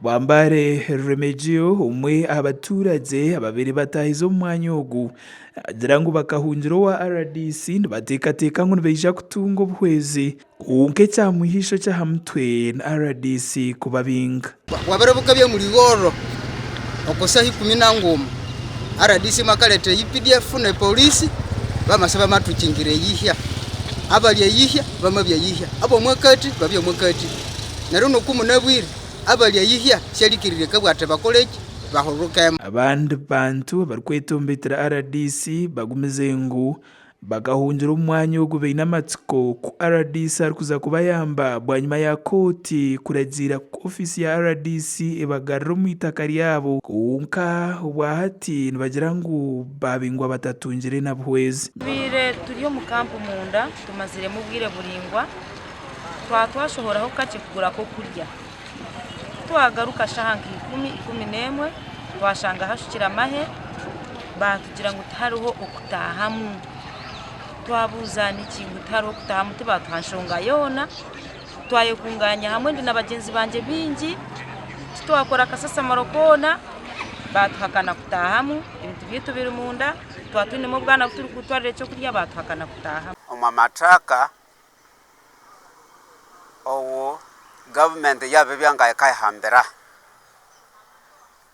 Bwambare Remegio omwe aha baturagye ababaire bataahize omu mwanya ogu naagira ngu bakahungira owa rdc nibateekateeka ngu nibaija kutunga obuhwezi kwonka ekyamwiha eishokye aha mutwe ni rdc kubabinga. Bwabere bukabya omuri Ghoro okosaha 11, rdc makareeta UPDF ne police bamasa bamatukingira eyihya. Abari eyihya bamabya eyihya, ab'omwakati babya omwakati. Neryo noku munabwire, abari eyihya syarikirire kabwate bakore ki? Bahurukemu. Abandi bantu abarikwetomboitera rdc bagumize ngu Bakahungira omu mwanya ogu baine amatsiko ku rdc arikuza kubayamba bwanyima ya kooti kuragiira ku ofiisi ya rdc ebagarure omu itaka ryabo kwonka obwahati nibagira ngu babingwa batatungire na buhwezi. Tubaire turi omu kampu munda tumaziremu obwire buraingwa, twaba twashohoraho kakye kugura ak'okurya. Ku twagaruka shaaha nka ikumi, 11, twashanga hashukire amahe, baatugira ngu tihariho okutaahamu. Twabuuza niki ngu tihariho okutaahamu tibaatuha nshonga yoona. Twayekungaanya hamwe ndi na bagyenzi bangye baingi, titwakora akasasamaro koona, baatuhakana kutaahamu, ebintu byaitu biri munda, twaba twinemu obwana obu turikutwarira ekyokurya baatuhakana kutaahamu. Omu amateeka owu gavumenti yabibya nga ekayehambira.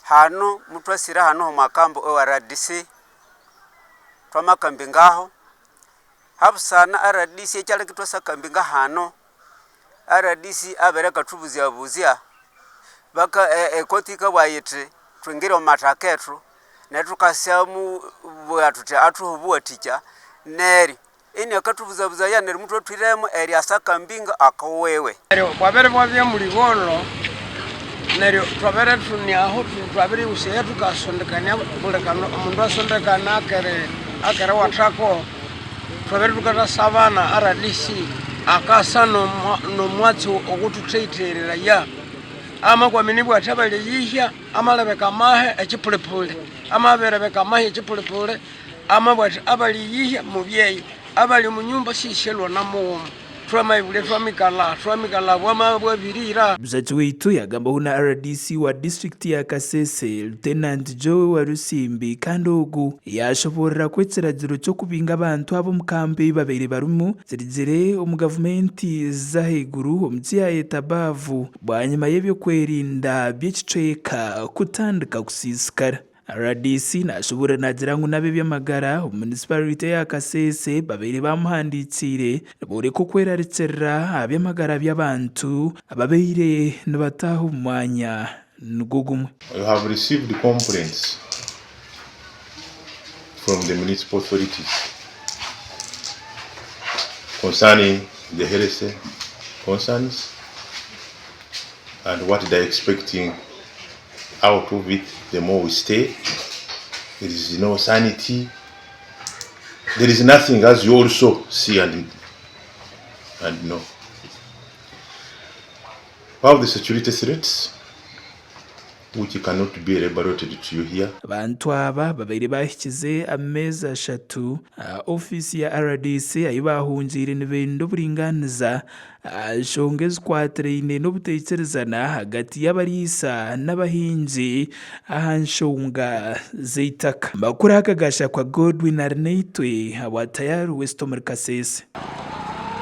Hanu mutwasire hanu omu kambu owa rdc twamakambinga aho, habusana rdc ekyaleka twasakambinga hanu, rdc abere akathubuzyabuzya baka ekoti yikabugha yithi twingire omu mathaka ethu, neryo thukasyamu bugha thuthi athuhe obuwathikya neryo Ini akatubuzabuzaya neryo mutwatwiremu eriasa akambinga akowewe. Neryo bwabere bwabya muligholo, neryo twabere thune aho twabirighusaya thukasondekania buli kandu omundu asondekana akere akeriwathako, twabere thukathasabana RDC akasa nomwatsi oghuthuthayitheghireraya. Amakwamini athi abali eyihya amalebeka amahe ekyipulipuli, amabirebeka amahe ekyipulipuli. Amabwa ati, Abaliyihya mubyeyo, abali omu nyumba sishelwa na mughuma. Twamaibulya twamikala, twamikala bwama bwabirira. Omushaki waitu yagambaho na rdc wa disiturikiti ya Kasese, Lieutenant Joe Walusimbi kandi ogu yashoboorora ku ekiragiro ky'okubinga abantu aba omu kampu ei babaire barimu kirigire omu gavumenti z'ahaiguru omu kiyayeta Baavu bwanyima y'eby'okwerinda by'ekicweka kutandika kusiisikara. Rdc nashoboorora naagira ngu n'ab'eby'amagara omu munisiparite ya Kasese babaire bamuhandiikiire nibooreka okwerarikirira aha by'amagara by'abantu ababaire nibataaha omu mwanya nigwo gumwe. You have received complaints from the municipal authorities concerning the health concerns and what they are expecting out of it the more we stay there is no sanity there is nothing as you also see and, and know we have the security threats which cannot be elaborated to you here. Abantu aba babaire bahikize ameezi ashatu aha ofiisi ya rdc ahi baahungiire nibenda oburingaaniza aha nshonga ezikwatiraine n'obutaikirizana ahagati y'abariisa n'abahingi aha nshonga z'eitaka. Amakuru aga gashakwa Godwin Arinaitwe ahabwa Tayari West omuri Kasese.